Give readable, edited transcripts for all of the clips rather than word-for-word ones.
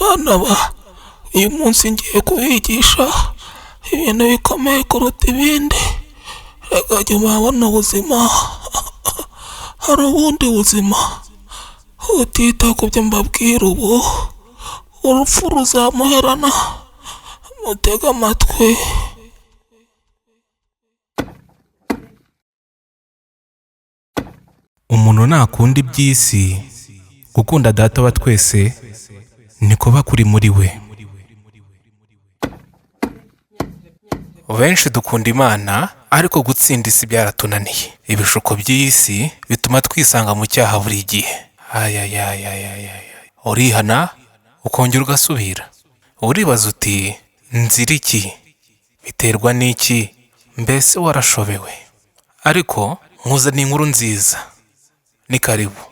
Bana ba, uyu munsi ngiye kubigisha ibintu bikomeye kuruta ibindi. Reka jya murabona ubuzima, hari ubundi buzima utita ku byo mbabwira ubu, urupfu ruzamuherana. Mutege amatwi. Umuntu nakunda iby'isi, gukunda Data wa twese ntikuba kuri muri we. Benshi dukunda Imana, ariko gutsinda isi byaratunaniye. Ibishuko by'iyi si bituma twisanga mu cyaha buri gihe. Ayayayayayaya, urihana ukongera ugasubira. Uribaza uti nzira iki? Biterwa n'iki? Mbese warashobewe? Ariko nkuzaniye inkuru nziza, ni karibu.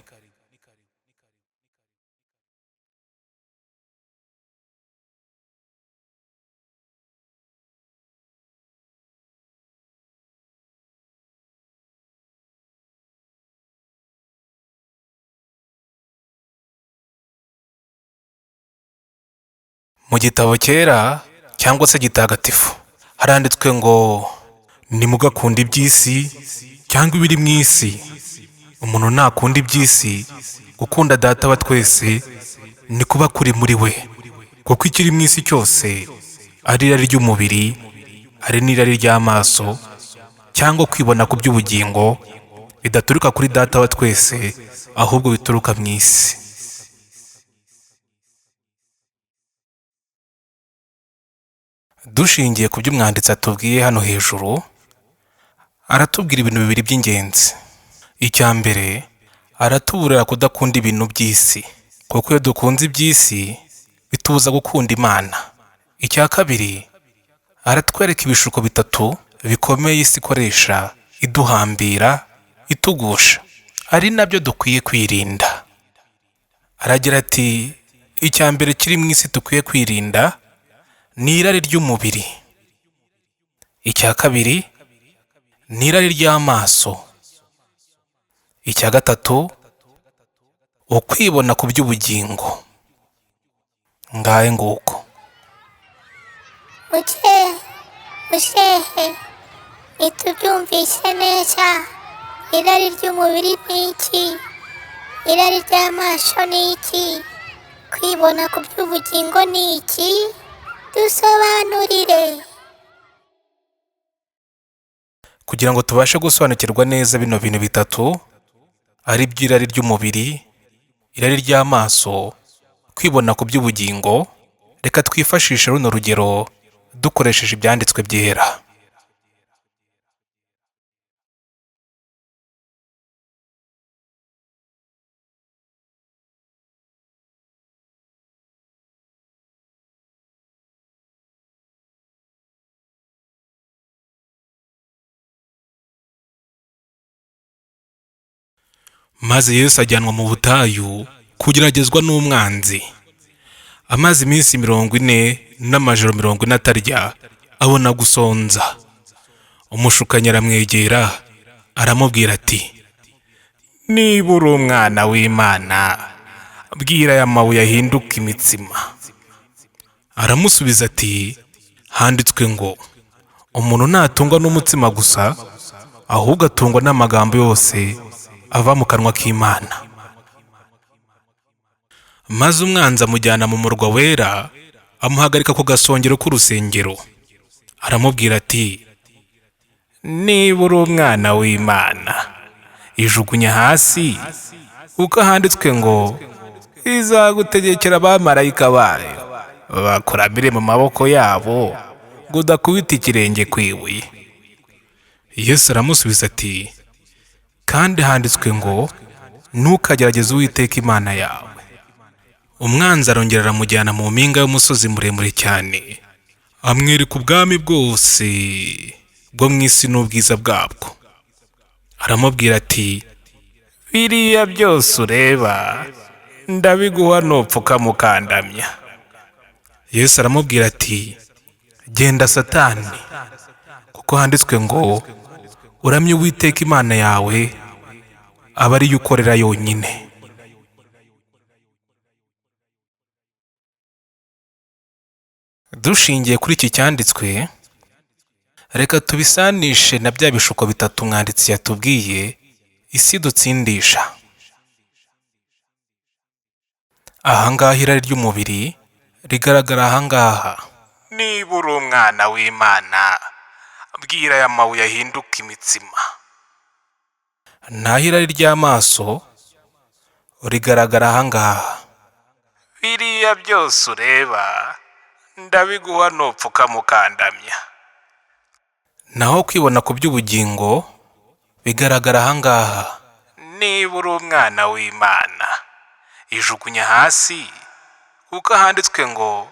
Mu gitabo cyera cyangwa se gitagatifu haranditswe ngo ntimugakunde iby'isi cyangwa ibiri mu isi. Umuntu nakunda iby'isi, gukunda Data wa twese ntikuba kuri muri we, kuko ikiri mu isi cyose ari irari ry'umubiri, ari n'irari ry'amaso cyangwa kwibona ku by'ubugingo, bidaturuka kuri Data wa twese, ahubwo bituruka mu isi. Dushingiye ku byo umwanditsi atubwiye hano hejuru, aratubwira ibintu bibiri by'ingenzi. Icya mbere, aratuburira kudakunda ibintu by'isi, kuko iyo dukunze iby'isi bitubuza gukunda Imana. Icya kabiri, aratwereka ibishuko bitatu bikomeye isi ikoresha iduhambira, itugusha, ari nabyo dukwiye kwirinda. Aragira ati icya mbere kiri mu isi dukwiye kwirinda ni irari ry'umubiri. Icya kabiri ni irari ry'amaso. Icya gatatu, ukwibona ku by'ubugingo. Ngahe nguko. Muzehe, muzehe, ntitubyumvise neza. Irari ry'umubiri ni iki? Irari ry'amaso ni iki? Kwibona ku by'ubugingo ni iki? Dusobanurire. Kugira ngo tubashe gusobanukirwa neza bino bintu bitatu, ari byo irari ry'umubiri, irari ry'amaso, kwibona ku by'ubugingo, reka twifashishe runo rugero dukoresheje ibyanditswe byera. Maze Yesu ajyanwa mu butayu kugeragezwa n'umwanzi. Amaze iminsi 40 n'amajoro 40 atarya, abona gusonza. Umushukanyi aramwegera aramubwira ati niba uri umwana w'Imana, bwira aya mabuye ahinduke imitsima. Aramusubiza ati handitswe ngo umuntu ntatungwa n'umutsima gusa, ahubwo atungwa n'amagambo yose ava mu kanwa k'Imana. Maze umwanzi amujyana mu murwa wera, amuhagarika ku gasongero k'urusengero. Aramubwira ati niba uri umwana w'Imana, ijugunya hasi, kuko handitswe ngo izagutegekera abamarayika bayo, bakuramire mu maboko yabo, ngo udakubita ikirenge ku ibuye. Yesu aramusubiza ati kandi handitswe ngo ntukagerageze Uwiteka Imana yawe. Umwanzi arongera aramujyana mu mpinga y'umusozi muremure cyane, amwereka ubwami bwose bwo mu isi n'ubwiza bwabwo. Aramubwira ati biriya byose ureba ndabiguha nupfuka mukandamya. Yesu aramubwira ati genda Satani, kuko handitswe ngo uramye Uwiteka Imana yawe, aba ariyo ukorera yonyine. Dushingiye kuri iki cyanditswe, reka tubisanishe na bya bishuko bitatu umwanditsi yatubwiye isi dutsindisha. Ahangaha irari ry'umubiri rigaragara ahangaha. Niba uri umwana w'Imana, bwira aya mabuye ahinduke imitsima. Naho irari ry'amaso rigaragara ahangaha. Biriya byose ureba ndabiguha nupfuka mukandamya. Naho kwibona ku by'ubugingo bigaragara ahangaha. Niba uri umwana w'Imana, ijugunya hasi, kuko handitswe ngo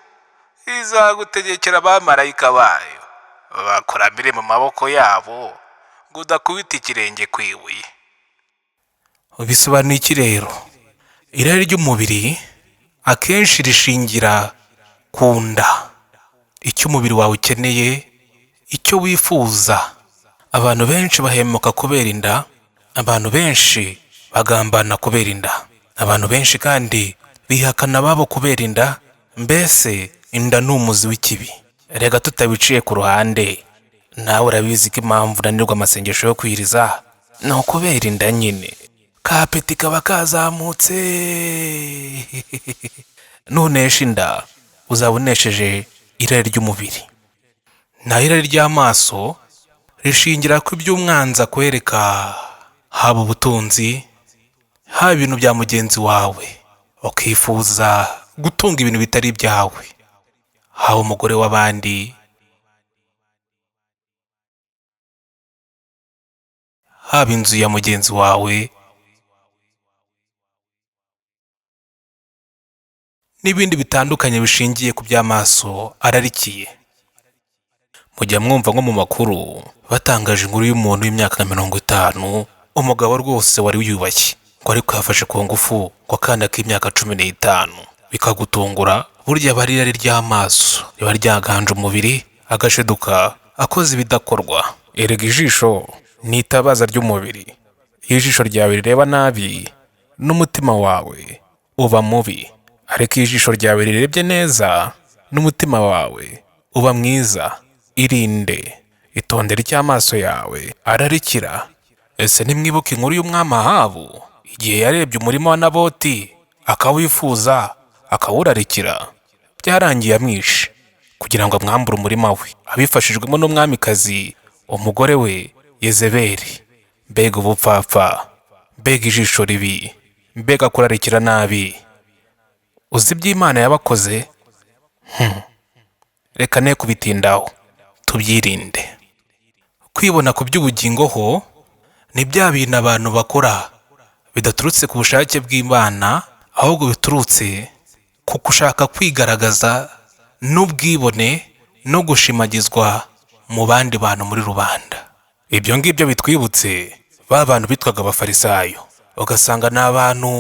izagutegekera abamarayika bayo bakuramire mu maboko yabo ngo udakubita ikirenge ku ibuye. Bisobanuye iki rero? Irari ry'umubiri akenshi rishingira ku nda, icyo umubiri wawe ukeneye, icyo wifuza. Abantu benshi bahemuka kubera inda, abantu benshi bagambana kubera inda, abantu benshi kandi bihakana ababo kubera inda. Mbese inda ni umuzi w'ikibi. Reka tutabiciye ku ruhande, nawe urabizi ko impamvu unanirwa amasengesho yo kwiriza ni ukubera inda nyine. Ka peti kaba kazamutse. Nunesha inda uzaba unesheje irari ry'umubiri. Naho irari ry'amaso rishingira ku ibyo umwanzi akwereka, haba ubutunzi, haba ibintu bya mugenzi wawe, ukifuza gutunga ibintu bitari ibyawe, haba umugore w'abandi, haba inzu ya mugenzi wawe, n'ibindi bitandukanye bishingiye ku by'amaso ararikiye. Mujya mwumva nko mu makuru batangaje inkuru y'umuntu w'imyaka 50, umugabo rwose wari wiyubashye, ngo ariko yafashe ku ngufu ngo akana k'imyaka 15. Bikagutungura, burya aba ari irari ry'amaso riba ryaganje umubiri, agashiduka akoze ibidakorwa. Erega ijisho ni itabaza ry'umubiri. Iyo ijisho ryawe rireba nabi, n'umutima wawe uba mubi. Ariko iyo ijisho ryawe rirebye neza, n'umutima wawe uba mwiza. Irinde, itondere icyo amaso yawe ararikira. Ese ntimwibuke inkuru y'umwami Ahabu, igihe yarebye umurima wa Naboti akawifuza akawurarikira? Byarangiye amwishe kugira ngo amwambure umurima we, abifashijwemo n'umwamikazi umugore we Yezebeli. Mbega ubupfapfa, mbega ijisho ribi, mbega kurarikira nabi! Uzi ibyo Imana yabakoze? Reka ne kubitindaho, tubyirinde. Kwibona ku by'ubugingo ho ni bya bintu abantu bakora bidaturutse ku bushake bw'Imana, ahubwo biturutse ku gushaka kwigaragaza n'ubwibone no gushimagizwa mu bandi bantu muri rubanda. Ibyo ngibyo bitwibutse ba bantu bitwaga abafarisayo, ugasanga ni abantu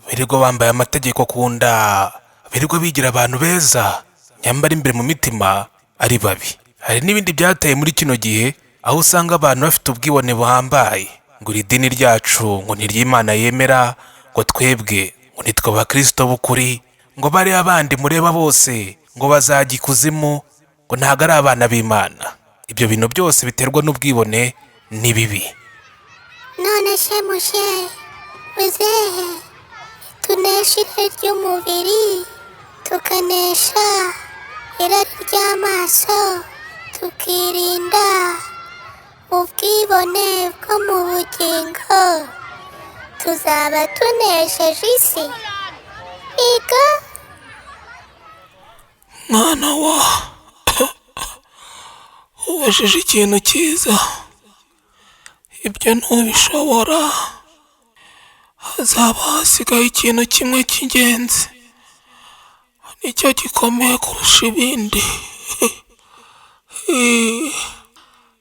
birirwa bambaye amategeko ku nda, birirwa bigira abantu beza, nyamara imbere mu mitima ari babi. Hari n'ibindi byateye muri kino gihe, aho usanga abantu bafite ubwibone buhambaye, ngo iri dini ryacu ngo ni iry'Imana yemera, ngo twebwe ngo nitwe abakristo b'ukuri, ngo bariya bandi mureba bose ngo bazajya ikuzimu, ngo ntabwo ari abana b'Imana. Ibyo bintu byose biterwa n'ubwibone ni bibi. None se mushe muzehe, tunesha irari ry'umubiri, tukanesha irari ry'amaso, tukirinda ubwibone bwo mu bugingo, tuzaba tunesheje isi. Iga Mwana wa, ubajije ikintu cyiza. Ibyo ntubishobora, hazaba hasigaye ikintu kimwe cy'ingenzi, nicyo gikomeye kurusha ibindi.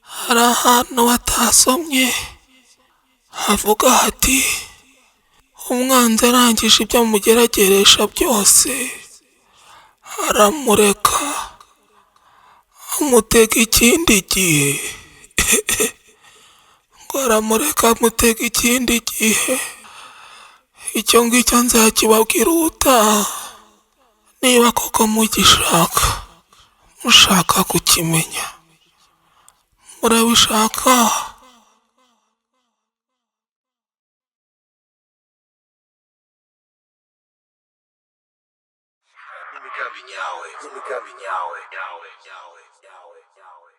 Hari ahantu batasomye havuga hati umwanzi arangije ibyo amugerageresha byose, aramureka amutega ikindi gihe. Ngo aramureka amutega ikindi gihe. Icyo ngicyo nzakibabwira ubutaha, niba koko mugishaka. Mushaka kukimenya? Murabishaka? N'imigambi nyawe, n'imigambi nyawe, nyawe, nyawe, nyawe, nyawe.